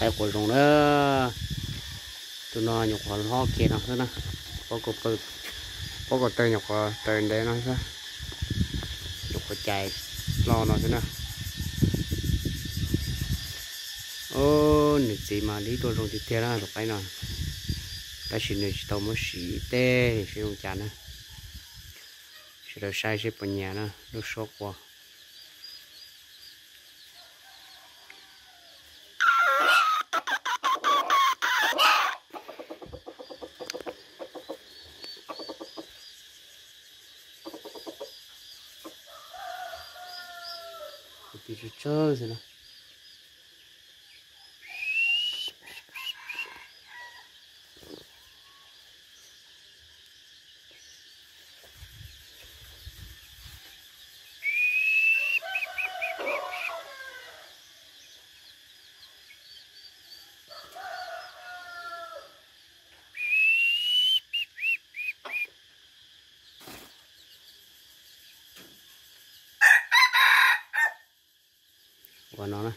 Qaib quav zoo na. Tus no nyuam qhuav hlob kiag no xwb na. Pob kws, pob kws taw nyuam qhuav taw ntev no xwb. Nyuam qhuav cais hlo no xwb na. Nws txiv mas li tuaj zoo tiag tiag na tus qaib no. Tab sis nws tsis tau muab sim tej seb zoo cas na. Sawv daws saib seb puas nyiam na lub suab qua. Tiv tsawg tsawg xwb na. Ua no na,